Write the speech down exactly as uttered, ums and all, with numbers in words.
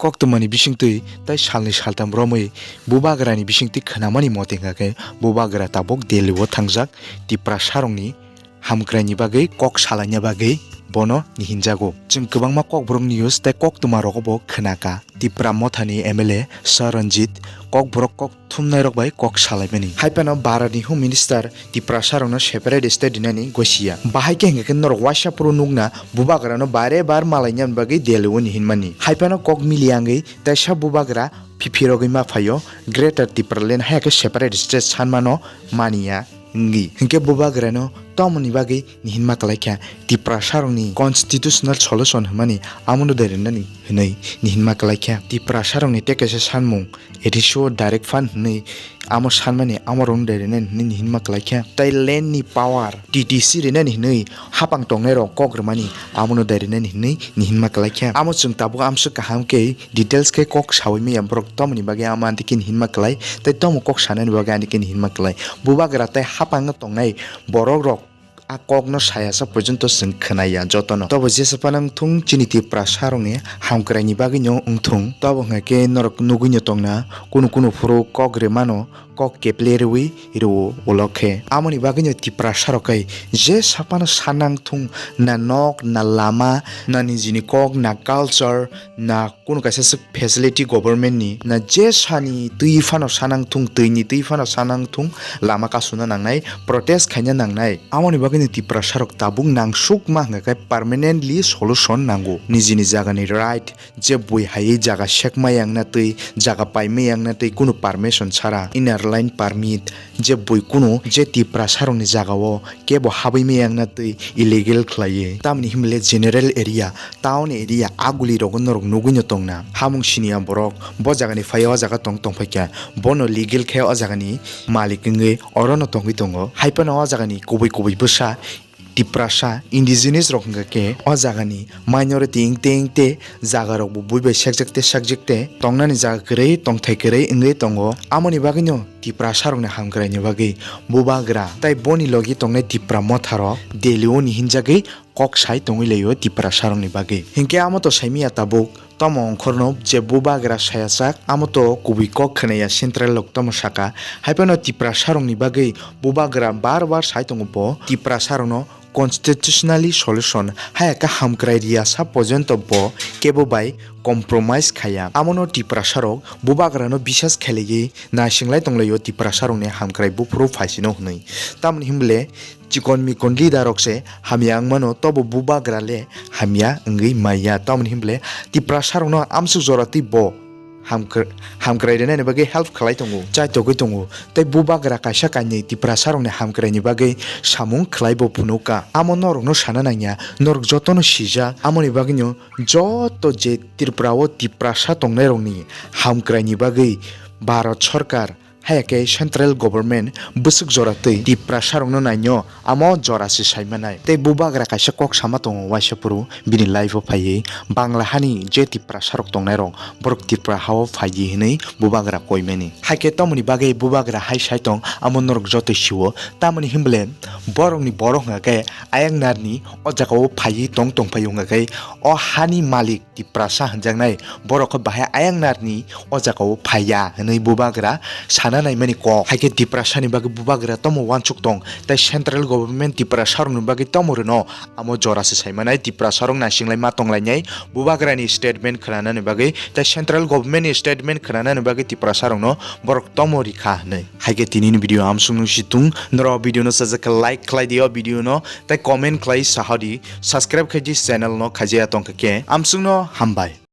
Koktwmani bisingtwi tei salni saltam romwi bubagrani bisingtwi khwnamani mote hwnkha khe bubagra tabuk Delhi o thangjak Tiprasarokni hamkraini bagwi kok salaina bagwi bono nihinjago. Chwng kwbangma kokborok news tei koktwma rogo bo khwnakha. Tipra Mothani M L A Sir Ranjit kokborok kok thumnairok bai kok salaimani. Haiphano Bharatni Home Minister Tiprasarokno separate state rinani gosia. Bahai khe hwnkhe norok waisa phuru nukna bubagrano bare bar malainani bagwi Delhi o nihinmani. Haiphano kok miliya wngwi teisa bubagra phiphirogwi ma phaio Greater Tipraland hai khe separate state sanmano maniya wngwi. Hinkhe bubagrano tomoni bagwi nihinma kwlaikha Tiprasarokni constitutional solution hwnmani amono dairinani hwnwi nihinma kwlaikha. Tiprasarokni tei kaisa sanmung A D C o direct fund hwnwi amo sanmani amorokno dairinani hwnwi nihinma kwlaikha. Tei land ni power T T C rinani hwnwi hapang tongnairok kok rwmani amono dairinani hwnwi nihinma kwlaikha. Amo chwng tabuk amswk kaham khe details khe kok saui maya borok tomoni bagwi amo ani khe nihinma kwlai tei tomo kok sanani bagwi ani khe nihinma kwlai. Bubagra tei hapang tongnai borok rok a kokno sayasa porjonto chwng khwnaya jotono. Tobo jesa phano wngthung chini Tiprasarokni hamkraini bagwino wngthung. Tobo hwnkha khe norok nugwino tongna kunu kunu phuru kok rwmano kok keple rwui rwo ulo khe. Amoni bagwino Tiprasarok khe je saphano sanang thung na nok na lama na nijini kok na culture na kunu kaisa swk facility government ni na je sani twi phano sanang thung, twi ni twi phano sanang thung, lama kasuna nangnai, protest khaina nangnai. Amoni bagwino Tiprasarok tabuk nangsukma hwnkha khe permanently solution nango. Nijini jagani right, je bui haiwi jaga sekma yangna twi, jaga paima yangna twi kunu permission sara, inner line permit, je bui kunu je Tiprasarokni jagao kebo habwi ma yangna twi illegal khlaiwi. Tamni himle general area, town area, aguli rogo norok nugwino tongna. Hamung siniya borok bo jagani phai o jaga tong tongphaikha, bono legal khe o jagani malik wngwi orono tongwi tongo. Haiphano o jagani kubui kubui bwsa Tiprasa indigenous rok hwnkha khe o jagani minority wngte wngte jaga rokbo bui bai sekjak te sekjak te tongnani jaga kwrwi tongthai kwrwi wngwi tongo. Amoni bagwino Tiprasa rokni hamkraini bagwi bubagra tai boni logi tongnai Tipra motha rok Delhi o nihinjagwi kok sai tongwi laio Tiprasa rokni bagwi. Hinkhe amo to saimanya tabuk. Tomo ongkhorno je bubagra sayajak, amo to kubui kok khwnaya central rok tomo saka. Haiphano Tiprasarokni bagwi bubagra bar bar sai tongo bo Tiprasarokno constitutionally solution haya khe hamkrai riya sa porjonto bo kebo bai compromise khaya. Amono Tiprasarok bubagrano bisas khelaiwi naisinglai tonglaio Tiprasarokni hamkrai buphuru phaisino hwnwi. Tamoni himle chikon mikon leader rok se hamya wngmano, tobo bubagra le hamya wngwi maya. Tamoni himle Tiprasa rokno amsuk jora twi bo hamkr-, hamkrai rwnani bagwi help khlai tongo, chaitogwi tongo. Tei bubagra kaisa kainwi Tiprasa rokni hamkraini bagwi samung khlai bo phunukha. Amo norokno sana nangya, norok jotono sijak. Amoni bagwino joto je Tripura o Tiprasa tongnai rokni hamkraini bagwi Bharat Sarkar haya khe central government bwswk jora twi Tiprasa rokno nainw amo jora se sai manai. Tei bubagra kaisa kok sama tongo waisa phuru bini life o phaiwi Bangla hani je Tiprasa rok tongnai rok borok Tripura ha o phaiwi hwnwi bubagra koimani. Hai khe tomoni bagwi bubagra hai sai tong amo norok joto siwo. Tamoni himble borokni borok hwnkha khe ayang narni o jaga o phaiwi tong tong phai hwnkha khe o hani malik Tiprasa hwnjaknai borok khe bahai ayang narni o jaga o phaiya hwnwi bubagra sana naimani kok. Hai khe Tiprasa ni bagwi bubagra tomo uansuk tong tei central government Tiprasa rokni bagwi tomo rwno amo jora se sai manai. Tiprasa rok naising lai ma tong lainai bubagra ni statement khwnanani bagwi tei central government ni statement khwnanani bagwi Tiprasa rokno borok tomo rikha hwnwi. Hai khe tini ni video amsuk nung si tung, norok video no sajak khe like khlai di o video no tei comment khlai saha di, subscribe khai di channel no khaijaya tong kha khe amsuk no hambai.